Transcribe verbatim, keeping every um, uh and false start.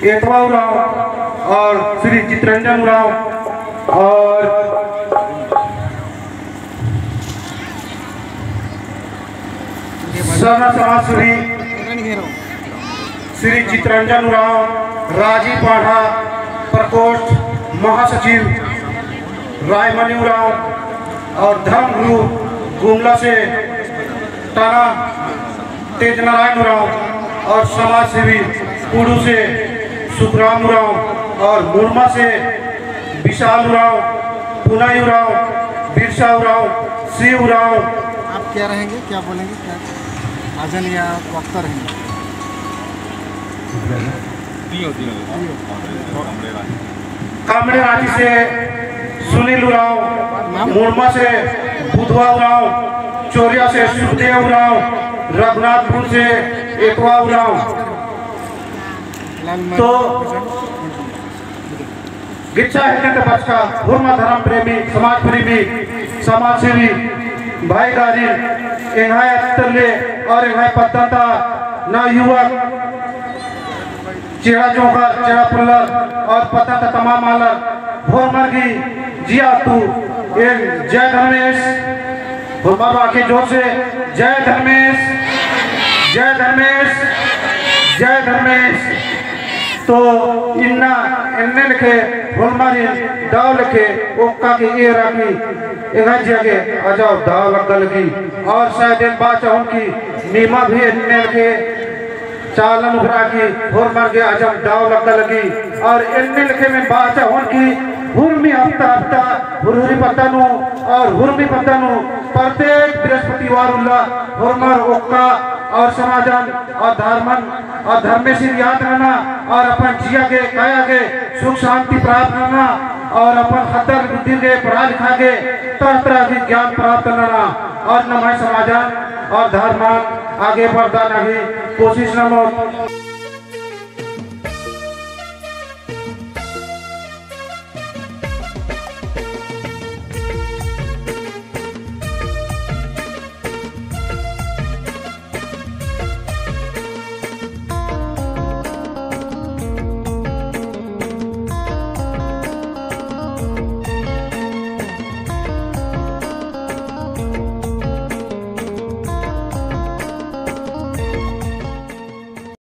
एतवा उराँव और श्री चितरंजन उराँव और सरना समाज सेवी श्री चितरंजन उराँव, राजी पाढ़ा प्रकोष्ठ महासचिव रायमणि उराँव और धर्म गुरु गुमला से टाना तेज नारायण उराँव और समाज सेवी कुड़ू से सुखराम उराँव और मुड़मा से विशाल उराँव, पुनई उराँव, बिरसा उराँव, शिव उराँव। आप क्या रहेंगे, क्या बोलेंगे, क्या महाजन या वक्ता रहेंगे? कामड़े राँची से सुनील उराँव, मुड़मा से बुधवा उराँव, चोरिया से सुखदेव उराँव, रघुनाथपुर से एतवा उराँव। तो गिच्छा हेके ते बरचका हुरमा धर्म प्रेमी, समाज प्रेमी, समाज सेवी भाईदारी एंग्है तरले और एंग्है पद्दा ता नवयुवक चेड़ा जोंख़र, चेड़ा पोल्लर और पद्दा ता तमाम आलर होरमर गही जिया तू एन जय धर्मेस। होरमर बाके जोर से जय धर्मेस, जय धर्मेस, जय धर्मेस। तो इन्ना एन्ने लेखे होरमारिन दव लेखे ओक्का के एरा की एंग्है जिया गे अजव दव लग्गा लगी। और शायद एन बआ चाहोन की नीमा भी एन्ने लेखे चालन उभरा की होरमर गे अजम दव लग्गा लगी। और एन्ने लेखे एन बआ चाहोन की हुरमी हफ्ता हफ्ता हुरहुरी पद्दा नू और हुरमी पद्दा नू प्रत्येक बृहस्पतिवार उल्ला होरमर ओक्का और समाजन और धर्मन और धर्मेसिन याद नना और अपन जिया गे काया गे सुख शांति प्राप्त नना और अपन ख़द्दर बुद्धिर गे पढ़ा लिखा गे तरह तरह की ज्ञान प्राप्त नना और नम्है समाजन और धर्मन आगे बढ़दा नना गही कोशिश ननोत।